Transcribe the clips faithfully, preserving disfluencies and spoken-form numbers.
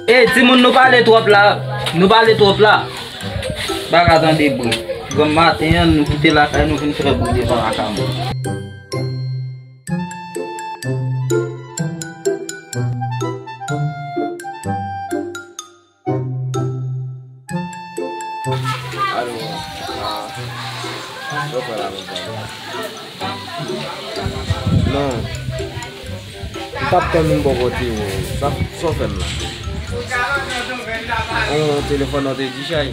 Ey, timoun, nou pale twòp la. Nou pale twòp la. Pa ka tande bri. Granm maten an, nou kite lakay, nou vin fè bri devan lakay moun. Alo, ah, sa w fè la, konsa? Non. M t ap tann ou bò kote ou. Sa, sa w fè m la? On telefòn nan te di chay.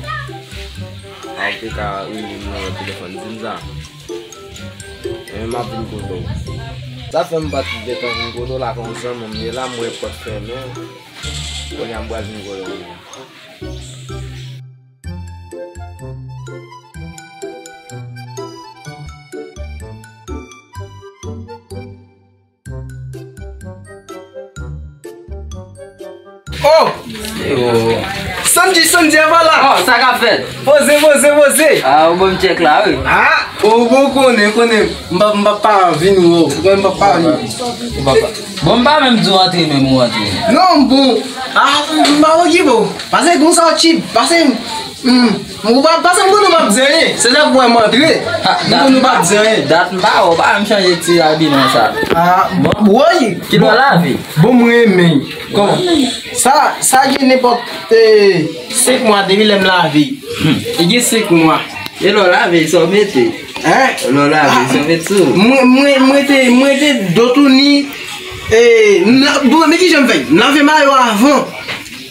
A, ou te ka rele m nan telefòn, di m sa. Men m ap vin kote w. Sa fè m pa t gentan vin kote w la, konsa, mwen, m ye la, m wè pòt fèmen. Kounye a m pral vin kote w. Oh! Yo. Sandy, Sandy, apa la? Oh, sa k ap fèt? Poze, poze, poze. Ah, ou ban m tchèk la, wi. Ah, ou bon konnen, konnen. M pa, m pa pa vin wè w. Ou konnen m pa pa vin. Ou pa pa. Bon, m pa menm di w antre, menm ou antre. Non, bon. Ah, m pa okipe w. Pase konsa w chip. Pase, hmm. Ou pa, pase m konnen w p ap di anyen. Se sa k fè m antre. Ah, m konnen w p ap di anyen. Dat m pa wè w, pa menm chanje ti abiman sa. Ah, bon. Woy. Kilè w lave? Bon, m renmen. Kòm, sa, sa gen nenpòt, eh, senk mwa depi lè m lave. Hmm. E gen senk mwa. E lè w lave, sa w mete? Hein? Lè w lave, sa w mete sou? Mwen, mwen, mwen te, mwen te do touni, eh, m la-, bon, men kijan m fè? M lave mayo avan.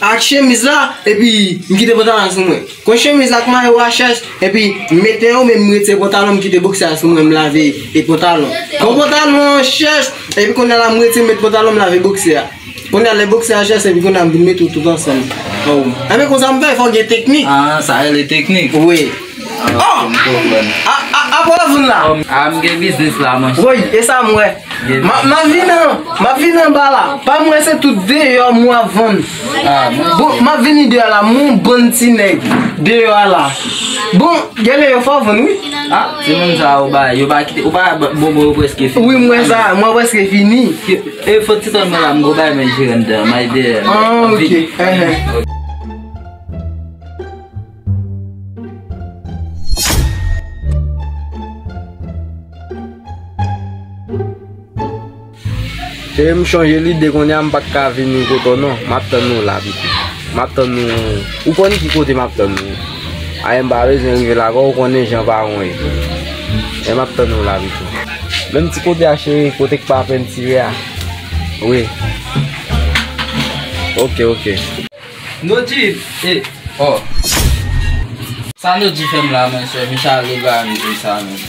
Ak chemiz la, epi m kite pantalon sou mwen. Kon chemiz ak mayo a chèch, epi m mete yo, men m retire pantalon, m kite boksè a sou mwen, m lave e pantalon. Kon pantalon an chèch, epi kounye a la m retire, m met pantalon, m lave boksè a. Kounye a lè boksè a chèch, epi kounye a m vin mete yo tout ansanm. Oh. Enben konsa m fè, fò gen teknik. Ah, sa rele teknik. Wi. Ah, oh! M konprann. A, a, apa w vin la? Ah, m gen biznis la, monchè. Woy, e sa m wè. M a, m a vin an, m a vin anba la. Pa m wè se tout deyò m w ap vann. Ah, bon. Bon, m a vini deyò la, m yon bann ti nèg deyò a la. Bon, genlè yo fè w vann, wi. Ah, timoun sa yo bay, yo pa kite, ou pa bon, bon, yo prèske fini. Wi, m wè sa, m wè prèske fini. E fò ti tan mwen la, m go bay men jere anndan, may dèyè. Ah, ok. Vini. Ehe. Cheri, m chanje lide, kounye a m pa t ka vini kote w non. M ap tann ou la pito. M ap tann ou. Ou konn ki kote m ap tann ou. Ayen m pa bezwen rive la, kò ou konnen jan pa won ye. Men m ap tann ou la pito. Menm ti kote a, cheri, kote k pa pentire a. Wi. Ok, ok. Nodji, e, oh. Sa Nodji fè m la, monchè, misye ale ba m di sa, men.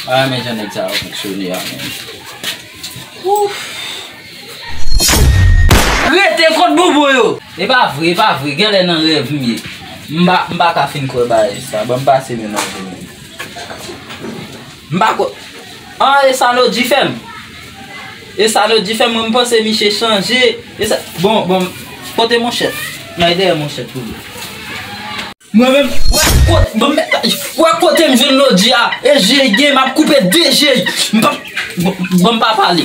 Ah, men jan nèg sa yo fonksyone a, men. Ouf. Rete kot bobo yo. E pa vre, e pa vre. Genlè nan rèv m ye. M pa, m pa ka fin kwè bagay sa. Ban m pase men nan je m. M pa kwè. Ah, e sa Nodji fè m. E sa Nodji fè m, mwen m panse misye chanje. E sa, bon, bon, kote monchè? May dèyè monchè pou li. Mwen menm, wè kote, bon, men, wè kote m jwenn Nodji a, e je gen, m ap koupe de je. M pa, bon, bon, m pa pale.